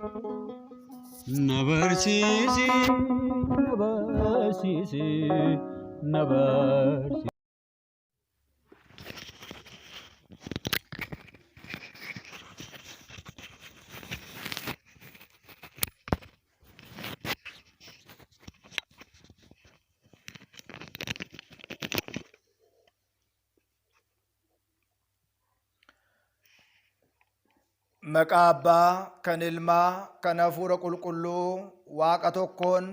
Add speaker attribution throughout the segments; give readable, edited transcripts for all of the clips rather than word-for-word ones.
Speaker 1: Na barsiisi, na barsiisi, na barsiisi.
Speaker 2: Maqaa Abbaa, kan Ilmaa, kan Hafuura Qulqulluu, Waaqa tokkoon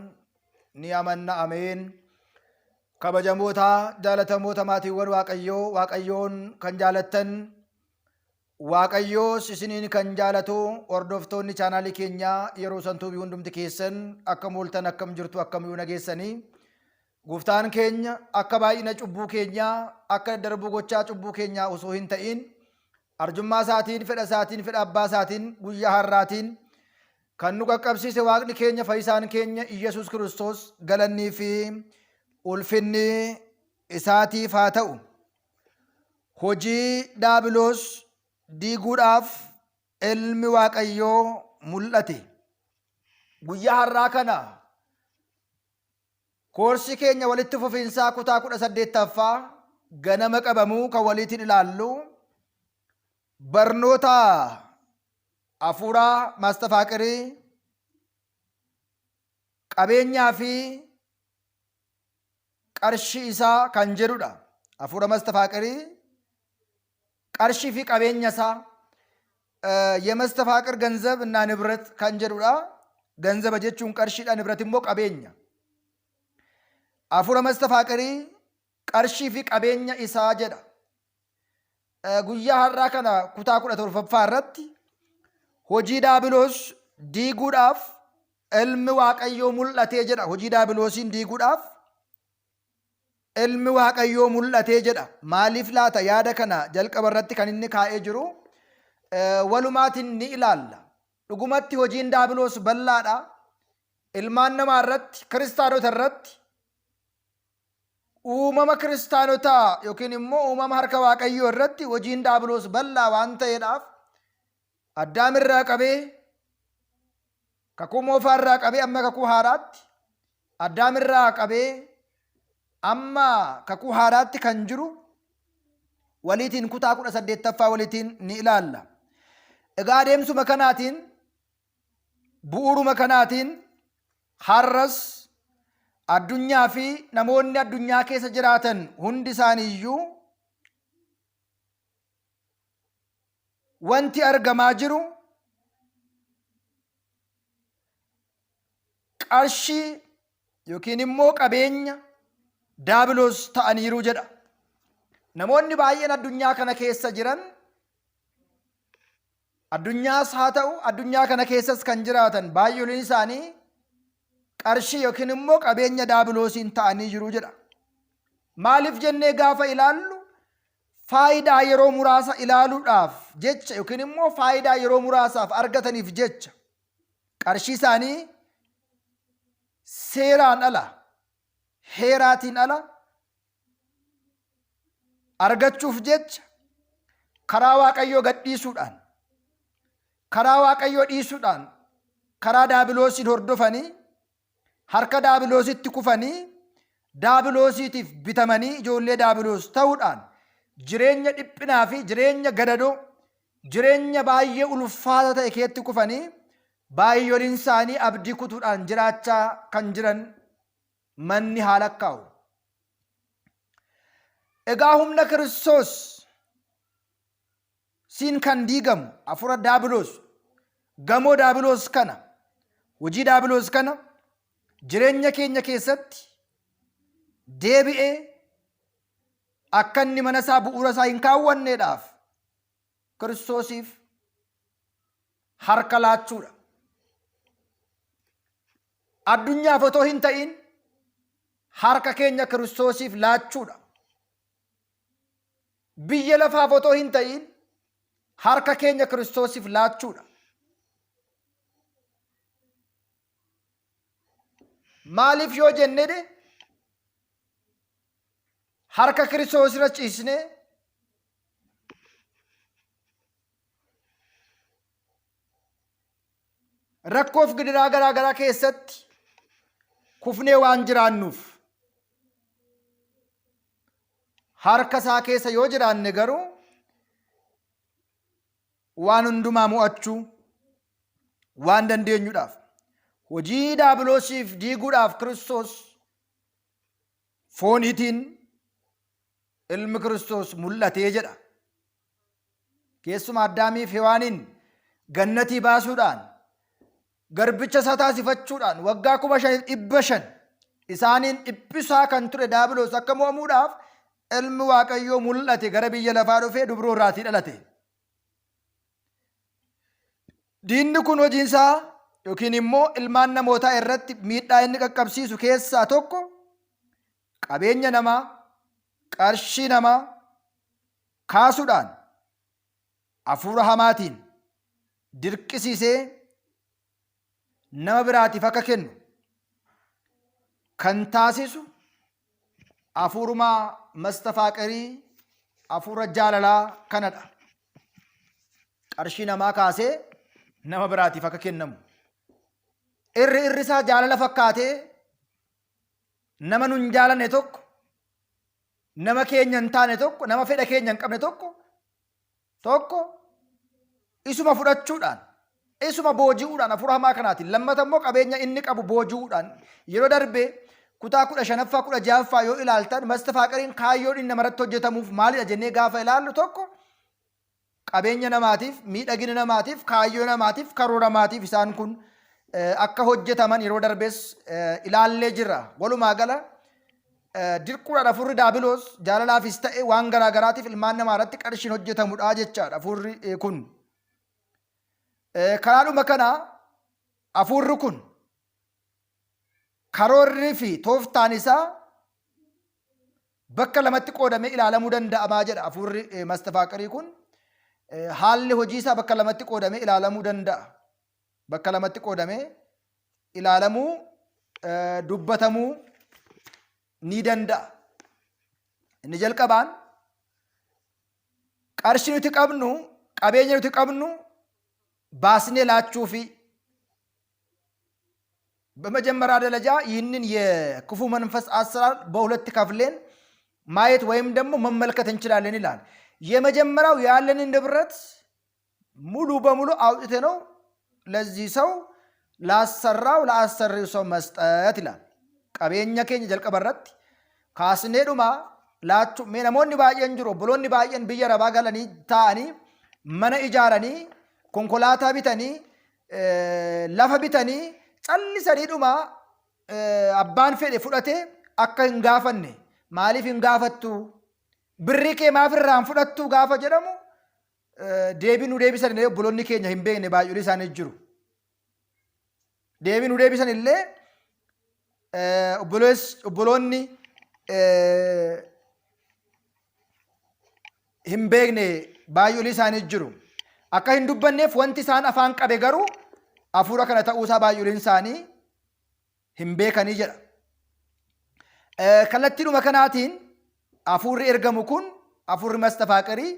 Speaker 2: ni amanna ameen. Kabajamoota jaalatamoota maatiiwwan Waaqayyoo, Waaqayyoon kan jaalattan, Waaqayyoos isiniin kan jaalatu hordoftoonni chaanaalii keenyaa yeroo santuubii hundumti keessan akkam ooltan akkam jirtu akkam yoo nageessanii Gooftaan keenya akka baay'ina cubbuu keenyaa akka daddarbuu gochaa cubbuu keenyaa osoo hin ta'iin arjummaa isaatiin fedha isaatiin fedha abbaa isaatiin guyyaa har'aatiin kan nu qaqqabsiise waaqni keenya fayyisaan keenya Iyyasuus Kiristoos galannii fi ulfinni isaatiif haa ta'u. Hojii daabiloos diiguudhaaf ilmi Waaqayyoo mul'ate. Guyyaa har'aa kana Koorsii keenya walitti fufiinsaa kutaa 18ffaa ganama qabamuu kan waliitiin ilaallu barnoota hafuuraa maastafaaqirii qabeenyaa fi qarshii isaa kan jedhudha. Hafuura mastafaaqirii qarshii fi qabeenya isaa የመስተፋቅር ገንዘብ እና ንብረት kan jedhudha. Ganzaba jechuun qarshiidha, nibrat immoo qabeenya. Hafuura mastafaaqirii qarshii fi qabeenya isaa jedha. Guyyaa har'aa kana kutaa 17ffaa irratti hojii daabiloos diiguudhaaf ilmi Waaqayyoo mul'atee jedha. Hojii daabiloosiin diiguudhaaf Ilmi Waaqayyoo mul'atee jedha. Maaliif laata yaada kana jalqaba irratti kan inni kaa'ee jiru walumaatiin ni ilaalla. Dhugumatti hojiin daabiloos bal'aadha. Ilmaan namaa irratti, kiristaanota irratti, uumama kiristaanotaa yookiin immoo uumama harka Waaqayyoo irratti hojiin daabiloos bal'aa waan ta'eedhaaf Addaam irraa qabee kakuu moofaa irraa qabee amma kakuu haaraatti Addaam irraa qabee amma kakuu haaraatti kan jiru waliitiin kutaa 18ffaa waliitiin ni ilaalla. Egaa adeemsuma kanaatiin bu'uuruma kanaatiin har'as addunyaa fi namoonni addunyaa keessa jiraatan hundi isaaniiyyuu wanti argamaa jiru qarshii yookiin immoo qabeenya daabiloos ta'aniiru jedha. Namoonni baay'een addunyaa kana keessa jiran addunyaas haa ta'u addunyaa kana keessas kan jiraatan baay'ooliin isaanii qarshii yookiin immoo qabeenya daabiloosiin ta'anii jiru jedha. Maaliif jennee gaafa ilaallu faayidaa yeroo muraasa ilaaluudhaaf jecha yookiin immoo faayidaa yeroo muraasaaf argataniif jecha qarshii isaanii seeraan ala heeraatiin ala argachuuf jecha karaa Waaqayyoo gadhiisuudhaan karaa Waaqayyoo dhiisuudhaan karaa daabiloosiin hordofanii harka daabiloositti kufanii daabiloosiitiif bitamanii ijoollee daabiloos ta'uudhaan jireenya dhiphinaa fi jireenya gadadoo jireenya baay'ee ulfaata ta'e keetti kufanii baay'oliin isaanii abdii kutuudhaan jiraachaa kan jiran manni haa lakkaa'u. Egaa humna Kiristoos siin kan diigamu hafuura daabiloos gamoo daabiloos kana hojii daabiloos kana jireenya keenya keessatti deebi'ee akka inni mana isaa bu'uura isaa hin kaawwanneedhaaf Kiristoosiif harka laachuudha. Addunyaaf otoo hin ta'in harka keenya Kiristoosiif laachuudha. Biyya lafaaf otoo hin ta'in harka keenya Kiristoosiif laachuudha. Maaliif yoo jennede harka Kiristoos irra ciisnee Rakkoof gidiraa garaa garaa keessatti kufnee waan jiraannuuf harka isaa keessa yoo jiraanne garuu waan hundumaa mo'achuu waan dandeenyuudhaaf hojii daabiloosiif diiguudhaaf Kiristoos fooniitiin ilmi Kiristoos mul'atee jedha. Keessumaa Addaamiif Hewaaniin gannatii baasuudhaan garbicha isaa taasifachuudhaan waggaa 5,500 isaaniin dhiphisaa kan ture Daabiloos akka mo'amuudhaaf ilmi Waaqayyoo mul'ate gara biyya lafaa dhufee dubroo irraatii dhalate. Diinni kun hojiin isaa yookiin immoo ilmaan namootaa irratti miidhaa inni qaqqabsiisu keessaa tokko qabeenya namaa, qarshii namaa kaasuudhaan hafuura hamaatiin dirqisiisee nama biraatiif akka kennu kan taasisu hafuuruma mastafaaqarii hafuura jaalalaa kanadha. Qarshii namaa kaasee nama biraatiif akka kennamu. Irri irri isaa jaalala fakkaatee nama nun jaalanne tokko nama keenya hin taane tokko nama fedha keenya hin qabne tokko tokko isuma fudhachuudhaan isuma booji'uudhaan hafuura hamaa kanaatiin lammata immoo qabeenya inni qabu booji'uudhaan yeroo darbe kutaa 15ffaa 16ffaa yoo ilaaltan mastafaaqariin kaayyoon inni namarratti hojjetamuuf maalidha jennee gaafa ilaallu tokko qabeenya namaatiif miidhagina namaatiif kaayyoo namaatiif karoora namaatiif isaan kun akka hojjetaman yeroo darbes ilaallee jirra. Walumaa gala dirquudhaan hafuurri daabiloos jaalalaafis ta'e waan garaa garaatiif ilmaan namaa irratti qarshiin hojjetamudha jechaadha hafuurri kun. Karaadhuma kana hafuurri kun karoorri fi tooftaan isaa bakka lamatti qoodamee ilaalamuu danda'amaa jedha hafuurri mastafaaqarii kun. Haalli hojii isaa bakka lamatti qoodamee ilaalamuu danda'a. Bakka lamatti qoodamee ilaalamuu dubbatamuu ni danda'a. Inni jalqabaan qarshii nuti qabnu qabeenya nuti qabnu baasnee laachuufi በመጀመሪያ ደረጃ ይህንን የክፉ መንፈስ አሰራር በሁለት ከፍለን ማየት ወይም ደግሞ መመልከት እንችላለን ይላል። የመጀመሪያው ያለንን ንብረት ሙሉ በሙሉ አውጥተ ነው ለዚህ ሰው ላሰራው ለአሰሪው ሰው መስጠት ይላል። Qabeenya keenya jalqaba irratti kaasneedhuma laachuu. Mee namoonni baay'een jiru, obboloonni baay'een biyya arabaa galanii taa'anii mana ijaaranii konkolaataa bitanii lafa bitanii callisaniidhuma abbaan fedhe fudhatee akka hin gaafanne maaliif hin gaafattu birrii kee maaf irraa hin fudhattu gaafa jedhamu deebii nu deebisan illee obboloonni keenya hin beekne baay'een isaanii jiru. Deebii nu deebisan illee obboloonni hin beekne baay'een isaanii jiru. Akka hin dubbanneef wanti isaan afaan qabe garuu hafuura kana ta'uusaa baay'een isaanii hin beekanii jedha. Kallattiidhuma kanaatiin hafuurri ergamu kun hafuurri mastafaaqarii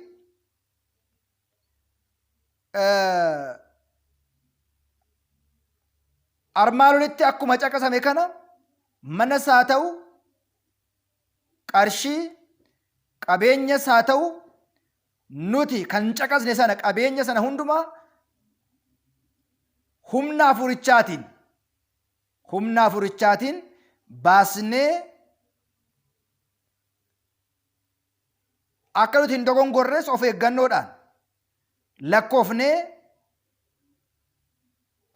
Speaker 2: armaan olitti akkuma caqasame kana manas haa ta'u qarshii qabeenyas haa ta'u nuti kan caqasne sana qabeenya sana hundumaa humna hafuurichaatiin humna hafuurichaatiin baasnee akka nuti hin dogongorres of eeggannoodhaan lakkoofnee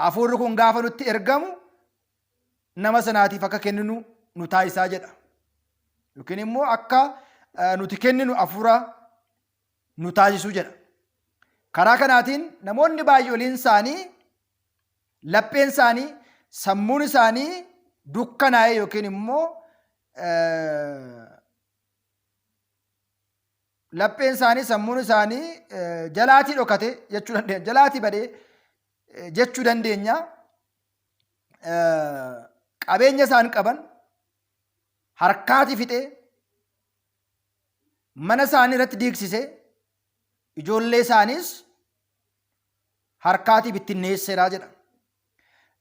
Speaker 2: hafuurri kun gaafa nutti ergamu nama sanaatiif akka kenninu nu taasisaa jedha. Yookiin immoo akka nuti kenninu hafuura nu taasisuu jedha. Karaa kanaatiin namoonni baay'ooliin isaanii lapheen isaanii sammuun isaanii dukkanaa'e yookiin immoo lapheen isaanii sammuun isaanii jalaatii dhokate jechuu dandeenya. Jalaatii badee jechuu dandeenya. Qabeenya isaan qaban harkaati fixee mana isaanii irratti diigsisee ijoollee isaaniis harkaatii bittinneesseera jedha.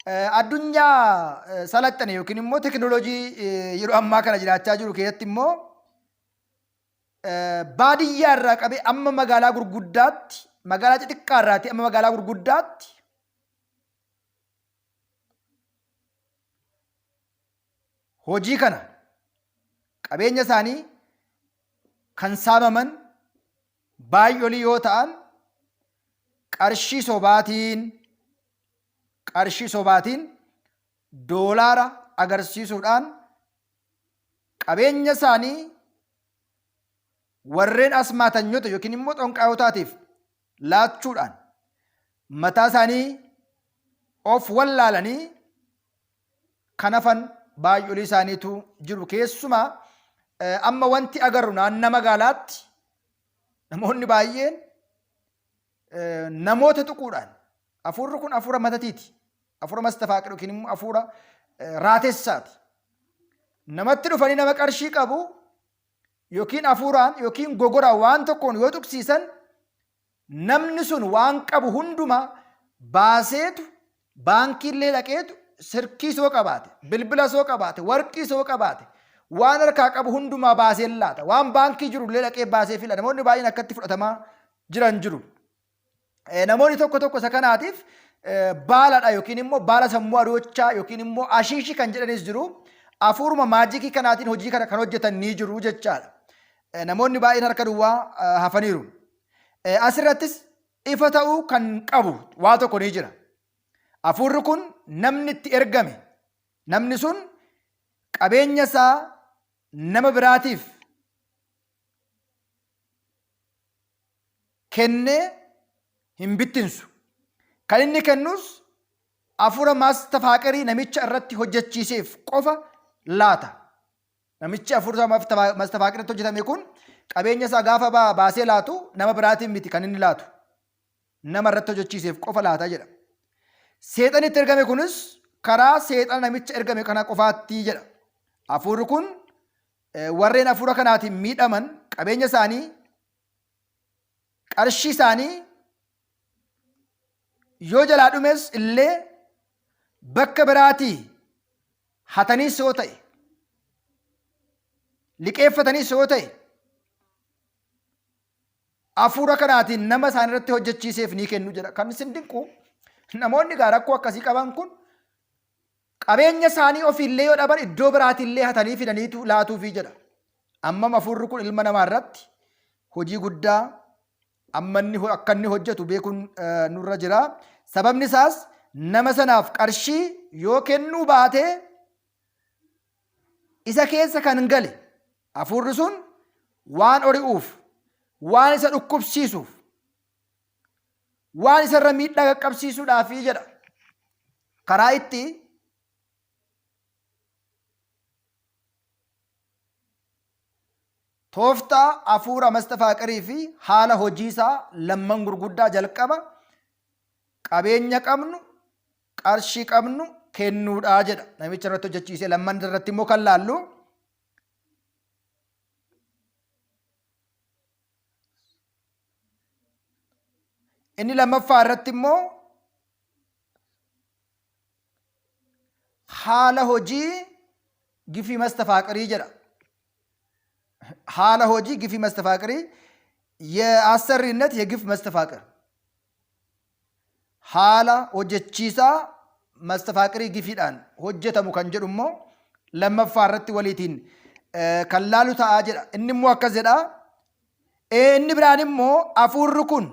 Speaker 2: Addunyaa salaxxane yookiin immoo tekinooloojii yeroo ammaa kana jiraachaa jiru keessatti immoo baadiyyaa irraa qabee amma magaalaa gurguddaatti, magaalaa xixiqqaa irraatii amma magaalaa gurguddaatti hojii kana qabeenya isaanii kan saamaman baay'olii yoo ta'an qarshii sobaatiin qarshii sobaatiin doolaara agarsiisuudhaan qabeenya isaanii warreen asmaatanyota yookiin immoo xonqaayotaatiif laachuudhaan mataa isaanii of wallaalanii kan hafan baay'olii isaaniitu jiru. Keessumaa amma wanti agarru naanna magaalaatti namoonni baay'een namoota tuquudhaan hafuurri kun hafuura matatiiti. Hafuura mastafaaqir yookiin immoo hafuura raatessaati. Namatti dhufanii nama qarshii qabu yookiin hafuuraan yookiin gogoraan waan tokkoon yoo tuqsiisan namni sun waan qabu hundumaa baaseetu baankiillee dhaqeetu sirkii soo qabaate, bilbila soo qabaate, warqii soo qabaate, waan harkaa qabu hundumaa baasee laata. Waan baankii jiru illee dhaqee baasee fila. Namoonni baay'een akkatti fudhatamaa jiran jiru. Namoonni tokko tokko isa kanaatiif baaladha yookiin immoo baala sammuu adoochaa yookiin immoo ashiishii kan jedhanis jiru. Afuuruma maajikii kanaatiin hojii kana kan hojjetan ni jiru jechaadha. Namoonni baay'een harka duwwaa hafaniiru. Asirrattis ifa ta'uu kan qabu waa tokko ni jira. Afuurri kun namni itti ergame namni sun qabeenya isaa nama biraatiif kennee hin bittinsu. Kan inni kennus afuura maastafaaqarii namicha irratti hojjechiiseef qofa laata. Namichi afuura maastafaaqarii irratti hojjetame kun qabeenya isaa gaafa baasee laatu nama biraatiin miti kan inni laatu. Nama irratti hojjechiiseef qofa laata jedha. Seexanni itti ergame kunis karaa seexana namicha ergame kana qofaatti jedha. Afuurri kun warreen afuura kanaatiin miidhaman qabeenya isaanii qarshii isaanii yoo jalaa dhumes illee bakka biraatii hataniis yoo ta'e liqeeffataniis yoo ta'e hafuura kanaatiin nama isaan irratti hojjechiiseef ni kennu jedha. Kan isin dinqu namoonni gaa rakkoo akkasii qaban kun Qabeenya isaanii ofiillee yoo dhaban iddoo biraatiillee hatanii fidaniitu laatuufii jedha. Ammam hafuurri kun ilma namaa irratti hojii guddaa amma inni akka inni hojjetu beekuun nurra jira. Sababni isaas nama sanaaf qarshii yoo kennuu baate isa keessa kan gale hafuurri sun waan ori'uuf, waan isa dhukkubsiisuuf, waan isarra miidhaa qaqqabsiisuudhaafi jedha. Karaa itti tooftaa hafuura mastafaaqarii fi haala hojii isaa lamman gurguddaa jalqaba qabeenya qabnu qarshii qabnu kennuudhaa jedha. Namicha irratti hojjechiisee lamman irratti immoo kan laallu Inni lammaffaa irratti immoo haala hojii gifii mastafaaqirii jedha. Haala hojii gifii mastafaaqirii የአሰሪነት የግፍ መስተፋቅር haala hojjechiisaa mastafaaqirii gifiidhaan hojjetamu kan jedhu immoo lammaffaa irratti waliitiin kan laalu ta'aa jedha. Inni immoo akkas jedha. Inni biraan immoo hafuurri kun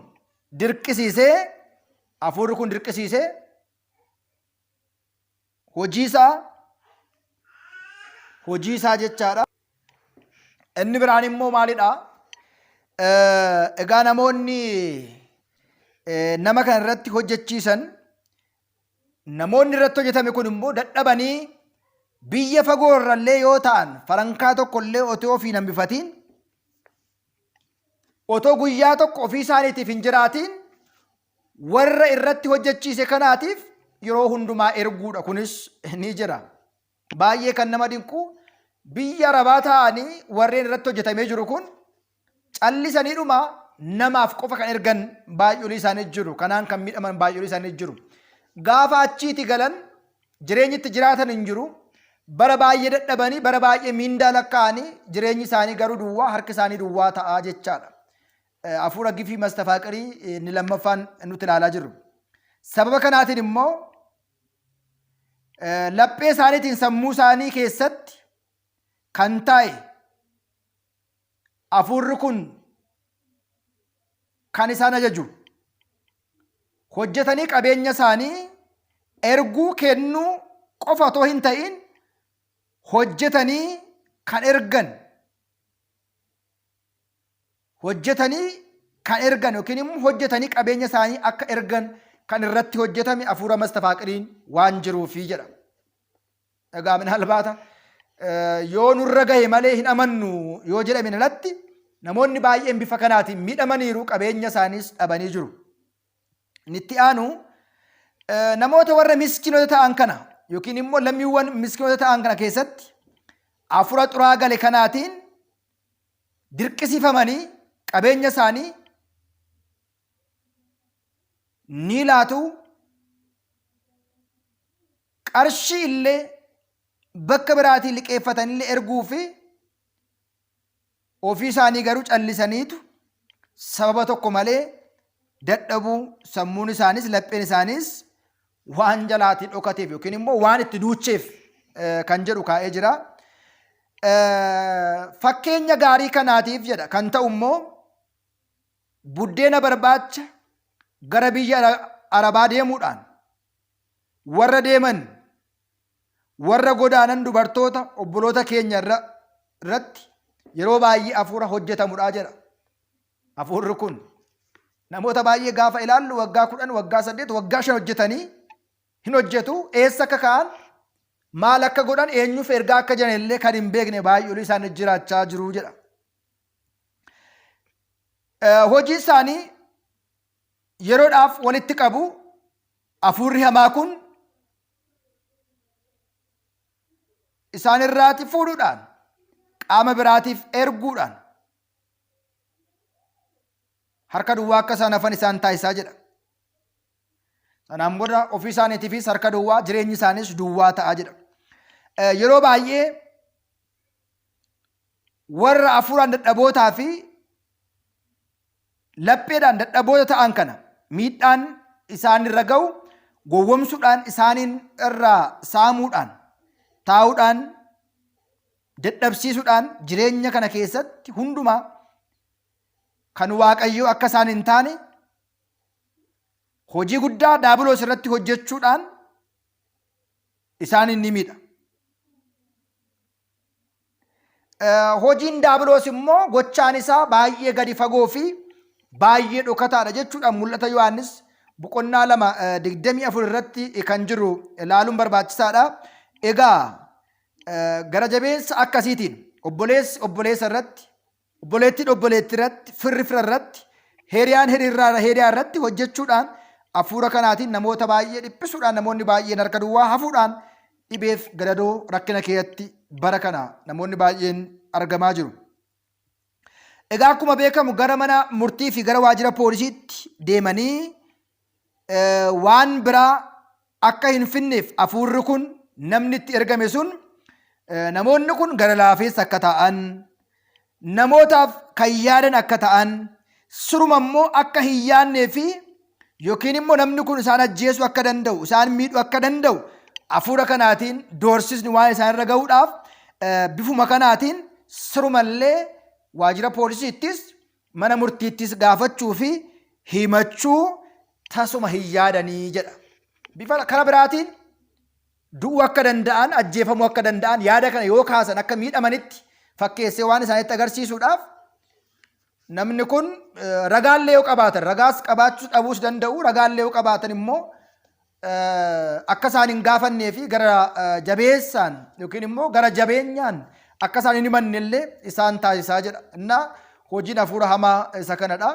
Speaker 2: dirqisiisee hafuurri kun dirqisiisee hojii isaa hojii isaa jechaadha. Inni biraan immoo maalidha? Egaa namoonni nama kana irratti hojjechiisan namoonni irratti hojjetame kun immoo dadhabanii biyya fagoo irrallee yoo ta'an farankaa tokko illee otoo ofii hin hambifatiin otoo guyyaa tokko ofii isaaniitiif hin jiraatiin warra irratti hojjechiise kanaatiif yeroo hundumaa erguudha. Kunis ni jira. Baay'ee kan nama dinqu biyya Arabaa taa'anii warreen irratti hojjetamee jiru kun callisaniidhuma namaaf qofa kan ergan baay'olii isaanii jiru. Kanaan kan miidhaman baay'olii isaanii jiru. Gaafa achiiti galan Jireenyi itti jiraatan hin jiru. Bara baay'ee dadhabanii, bara baay'ee miindaa lakkaa'anii jireenyi isaanii garuu duwwaa, harki isaanii duwwaa ta'a jechaadha. Hafuura gifii mastafaaqirii inni lammaffaan nuti ilaalaa jirru. Sababa kanaatiin immoo laphee isaaniitiin sammuu isaanii keessatti kan taa'e hafuurri kun kan isaan ajaju hojjetanii qabeenya isaanii erguu kennuu qofa otoo hin ta'in hojjetanii kan ergan hojjetanii kan ergan yookiin immoo hojjetanii qabeenya isaanii akka ergan kan irratti hojjetame hafuura mastafaaqiriin waan jiruufi jedha. Egaa minaalbaata yoo nurra gahe malee hin amannu yoo jedhame alatti namoonni baay'een bifa kanaatiin miidhamaniiru qabeenya isaaniis dhabanii jiru. Inni itti aanu namoota warra miskiinota ta'an kana yookiin immoo lammiiwwan miskiinota ta'an kana keessatti hafuura xuraa gale kanaatiin dirqisiifamanii qabeenya isaanii ni laatu qarshii illee bakka biraatii liqeeffatanillee erguu fi ofii isaanii garuu callisaniitu sababa tokko malee dadhabuu sammuun isaaniis lapheen isaaniis waan jalaatii dhokateef yookiin immoo waan itti duucheef kan jedhu kaa'ee jira. Fakkeenya gaarii kanaatiif jedha kan ta'u immoo buddeena barbaacha gara biyya Arabaa deemuudhaan warra deeman warra godaanan dubartoota obboloota keenya irratti yeroo baay'ee hafuura hojjetamudha jedha. Hafuurri kun namoota baay'ee gaafa ilaallu waggaa 10, waggaa 8, waggaa 5 hojjetanii hin hojjetu. Eessa akka ka'an, maal akka godhan, eenyuuf ergaa akka jiran illee kan hin beekne baay'ee isaan jiraachaa jiru jedha. Hojii isaanii yeroodhaaf walitti qabu hafuurri hamaa kun isaan irraati fuudhuudhaan qaama biraatiif erguudhaan harka duwwaa akka isaan hafan isaan taasisaa jedha. Sanaan booda ofii isaaniitiifis harka duwwaa jireenyi isaaniis duwwaa ta'a jedha. Yeroo baay'ee warra hafuuraan dadhabootaa fi lapheedhaan dadhaboota ta'an kana miidhaan isaan irra ga'u gowwomsuudhaan isaaniin irraa saamuudhaan taa'uudhaan dadhabsiisuudhaan jireenya kana keessatti hundumaa kan Waaqayyoo akka isaan hin taane hojii guddaa daabiloos irratti hojjechuudhaan isaaniin ni miidha. Hojiin daabiloos immoo gochaan isaa baay'ee gadi fagoo fi baay'ee dhokataadha jechuudhaan mul'ata Yohaannis boqonnaa 2 24 irratti kan jiru ilaaluun barbaachisaadha. Egaa gara jabeessa akkasiitiin obboleessi obboleessa irratti, obboleettiin obboleettii irratti, firri fira irratti, hiriyaan hiriyaa irratti hojjechuudhaan hafuura kanaatiin namoota baay'ee dhiphisuudhaan namoonni baay'een harka duwwaa hafuudhaan dhibeef gadadoo rakkina keessatti bara kana namoonni baay'een argamaa jiru. Egaa akkuma beekamu gara mana murtii fi gara waajjira poolisiitti deemanii waan biraa akka hin finneef hafuurri kun namni itti ergame sun namoonni kun gara laafeessa akka ta'an namootaaf kan yaadan akka ta'an suruma immoo akka hin yaadnee fi yookiin immoo namni kun isaan ajjeesuu akka danda'u isaan miidhuu akka danda'u hafuura kanaatiin doorsisni waan isaan irra gahuudhaaf bifuma kanaatiin sirumallee waajjira poolisiittis mana murtiittis gaafachuu fi himachuu tasuma hin yaadanii jedha. Bifa kara biraatiin du'uu akka danda'an, ajjeefamuu akka danda'an yaada kana yoo kaasan akka miidhamanitti fakkeessee waan isaanitti agarsiisuudhaaf namni kun ragaallee yoo qabaatan ragaas qabaachuu dhabuus danda'u ragaallee yoo qabaatan immoo akka isaan hin gaafannee fi gara jabeessaan yookiin immoo gara jabeenyaan akka isaan hin himanne illee isaan taasisaa jedha. Innaa hojiin hafuura hamaa isa kanadha.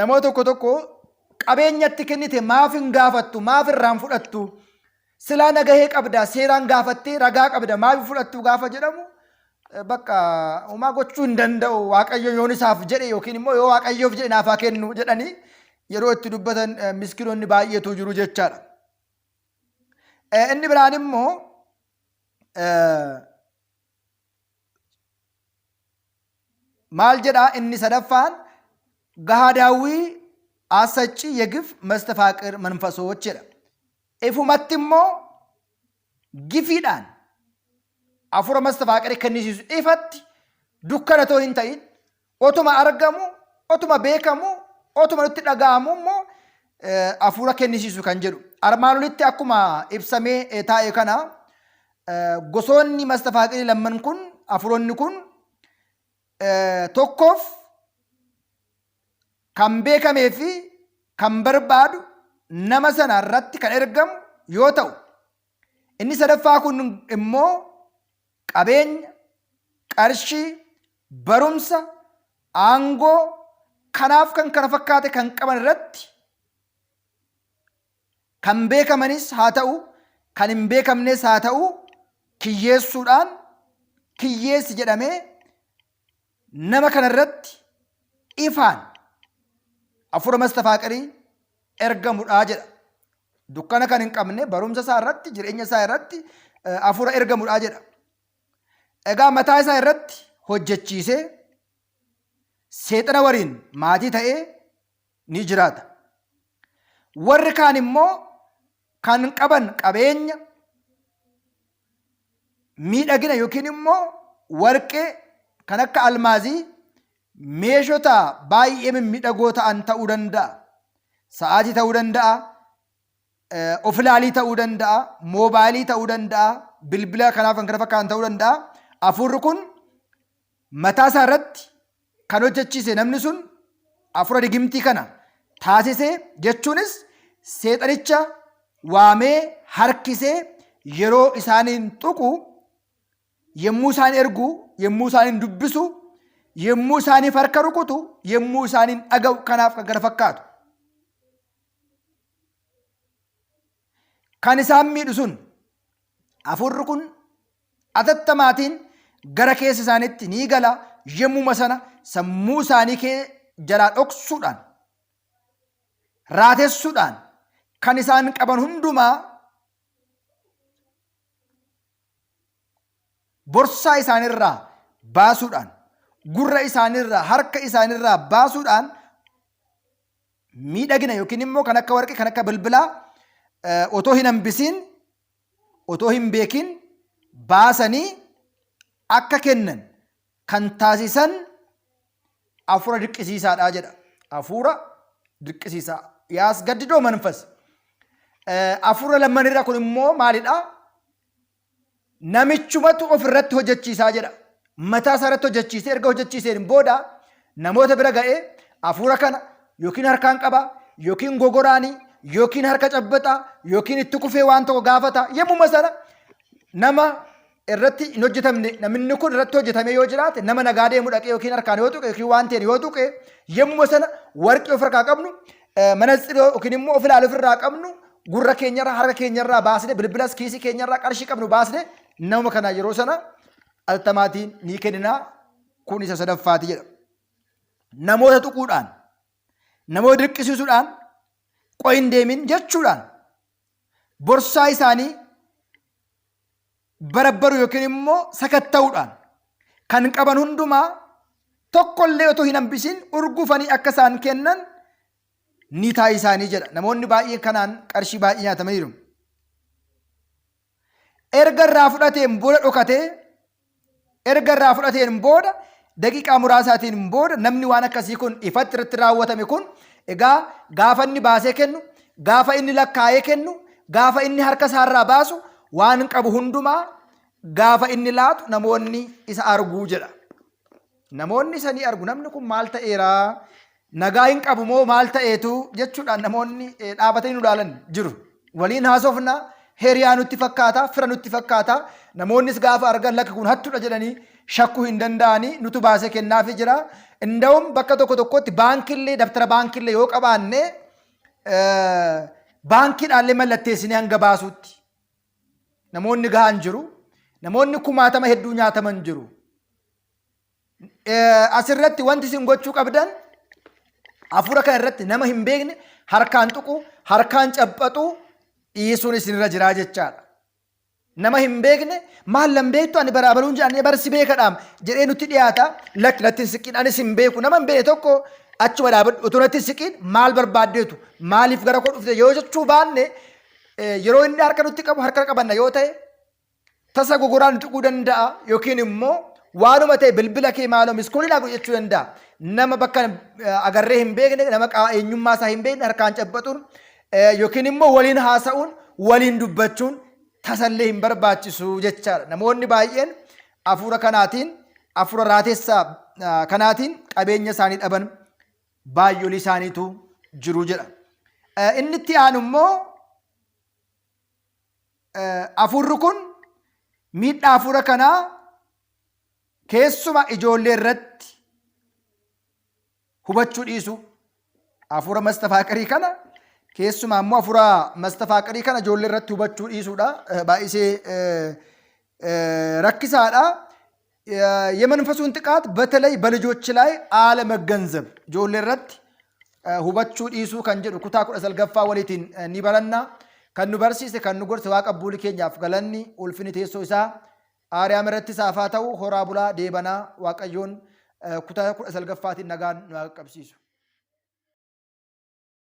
Speaker 2: Namoota tokko tokko qabeenyatti kennite maaf hin gaafattu maaf irraan fudhattu silaa nagahee qabda seeraan gaafattee ragaa qabda maaf hin fudhattu gaafa jedhamu bakka homaa gochuu hin danda'u waaqayyo yoon isaaf jedhe yookiin immoo yoo waaqayyoof jedhe naaf haa kennu jedhanii yeroo itti dubbatan miskiinonni baay'eetu jiru jechaadha. Inni biraan immoo maal jedhaa inni sadaffaan gahaadaawwii አሰጪ የግፍ መስተፋቅር መንፈሶች jedha. Ifumatti immoo gifiidhaan hafuura mastafaaqarii kennisiisu ifatti dukkana otoo hin ta'in otuma argamu otuma beekamu otuma nutti dhaga'amu immoo hafuura kennisiisu kan jedhu. Armaan olitti akkuma ibsamee taa'e kana gosoonni mastafaaqirii lamman kun hafuuronni kun tokkoof kan beekamee fi kan barbaadu nama sana irratti kan ergamu yoo ta'u, inni sadaffaa kun immoo qabeenya, qarshii, barumsa, aangoo kanaaf kan kana fakkaate kan qaban irratti kan beekamanis haa ta'u, kan hin beekamnes haa ta'u, kiyyeessuudhaan kiyyeessi jedhamee nama kana irratti ifaan hafuura mastafaaqarii ergamudhaa jedha. Dukkana kan hin qabne barumsa isaa irratti jireenya isaa irratti hafuura ergamudhaa jedha. Egaa mataa isaa irratti hojjechiisee seexana waliin maatii ta'ee ni jiraata. Warri kaan immoo kan qaban qabeenya miidhagina yookiin immoo warqee kan akka almaazii meeshota baay'ee mimmiidhagoo ta'an ta'uu danda'a. Sa'aatii ta'uu danda'a. Of ilaalii ta'uu danda'a. Moobaayilii ta'uu danda'a. Bilbila kanaaf kan kana fakkaatan ta'uu danda'a. Hafuurri kun mataa isaa irratti kan hojjechiise namni sun hafuura digimtii kana taasisee jechuunis seexanicha waamee harkisee yeroo isaaniin tuqu, yommuu isaan ergu, yommuu isaaniin dubbisu, yommuu isaaniif harka rukutu, yommuu isaaniin dhaga'u kanaaf kan kana fakkaatu. Kan isaan miidhu sun hafuurri kun atattamaatiin gara keessa isaaniitti ni gala yommuma sana sammuu isaanii kee jalaa dhoksuudhaan raatessuudhaan kan isaan qaban hundumaa borsaa isaaniirraa baasuudhaan gurra isaaniirraa harka isaaniirraa baasuudhaan miidhagina yookiin immoo kan akka warqee kan akka bilbilaa otoo hin hambisiin otoo hin beekin baasanii akka kennan kan taasisan hafuura dirqisiisaadha jedha. Hafuura dirqisiisaa. ያስገድዶ መንፈስ. Hafuura lammanirra kun immoo maalidha? Namichumatu of irratti hojjechiisaa jedha. Mataa isaa irratti hojjechiisee erga hojjechiiseen booda namoota bira ga'ee hafuura kana yookiin harkaan qaba yookiin gogoraanii yookiin harka cabbaxaa yookiin itti kufee waan tokko gaafata. Yommuma sana nama irratti hin hojjetamne namni kun irratti hojjetame yoo jiraate nama nagaa deemu dhaqee yookiin harkaan yoo tuqe yookiin waan ta'een yoo tuqe yommuma sana warqii of harkaa qabnu manatsiroo yookiin immoo of ilaalu ofirraa qabnu gurra keenyarraa harka keenyarraa baasne bilbilas kiisii keenyarraa qarshii qabnu baasne nama kana yeroo sana atattamaatiin ni kenninaa kun isa sadaffaati jedha. Namoota tuquudhaan namoota dirqisiisuudhaan qoy hin deemin jechuudhaan borsaa isaanii barabbaru yookiin immoo sakatta'uudhaan kan qaban hundumaa tokkollee otoo hin hambisiin urgufanii akka isaan kennan ni taasisaanii jedha. Namoonni baay'een kanaan qarshii baay'ee nyaatamaniiru. Erga irraa fudhateen booda dhokatee erga irraa fudhateen booda daqiiqaa muraasaatiin booda namni waan akkasii kun ifatti irratti raawwatame kun egaa gaafa inni baasee kennu, gaafa inni lakkaa'ee kennu, gaafa inni harka isaarraa baasu waan qabu hundumaa gaafa inni laatu namoonni isa arguu jedha. Namoonni isa ni argu. Namni kun maal ta'eera? Nagaa hin qabu moo maal ta'eetu jechuudhaan namoonni dhaabatanii nu ilaalan jiru. Waliin haasofna, hiriyaa nutti fakkaata, fira nutti fakkaata. Namoonnis gaafa argan lakki kun hattuudha jedhanii shakkuu hin danda'anii nutu baasee kennaafii jira. Inda'uun bakka tokko tokkotti baankillee dabtara baankillee yoo qabaanne baankiidhaallee mallatteessinee hanga baasuutti. Namoonni gahan jiru. Namoonni kumaatama hedduu nyaataman jiru. Asirratti wanti isin gochuu qabdan hafuura kana irratti nama hin beekne harkaan tuqu, harkaan cabbaxu dhiisuun isinirra jiraa jechaadha. Nama hin beekne maal lan beektu ani baraa baluun jedhanii bar si beekadhaam jedhee nutti dhiyaata. Lakki natti hin siqiin anis hin beeku nama hin beekne tokko achuma dhaabadhu otoo natti hin siqiin maal barbaaddeetu maaliif gara koo dhufte yoo jechuu baanne yeroo inni harka nutti qabu harka qabanna yoo ta'e tasa gogoraan nu tuquu danda'a yookiin immoo waanuma ta'e bilbila kee maaloo miskoolii naa godhi jechuu danda'a. Nama bakka agarree hin beekne nama eenyummaa isaa hin beekne harkaan cabbaxuun yookiin immoo waliin haasa'uun waliin dubbachuun tasallee hin barbaachisu jechaadha. Namoonni baay'een hafuura kanaatiin hafuura raatessaa kanaatiin qabeenya isaanii dhaban baay'olii isaaniitu jiru jedha. Inni itti aanu immoo hafuurri kun miidhaa hafuura kanaa keessuma ijoollee irratti hubachuu dhiisuu. Hafuura mastafaaqarii kana keessumaa immoo hafuura mastafaaqarii kana ijoollee irratti hubachuu dhiisuudha. Baay'isee rakkisaadha. የመንፈሱን ጥቃት በተለይ በልጆች ላይ አለመገንዘብ ijoollee irratti hubachuu dhiisuu kan jedhu kutaa 19ffaa waliitiin ni baranna. Kan nu barsiise kan nu gorse Waaqa abboolii keenyaaf galanni ulfinni teessoo isaa Aariyaam irratti isaaf haa ta'u. Horaa bulaa deebanaa. Waaqayyoon kutaa 19ffaatiin nagaan nu haa qaqqabsiisu.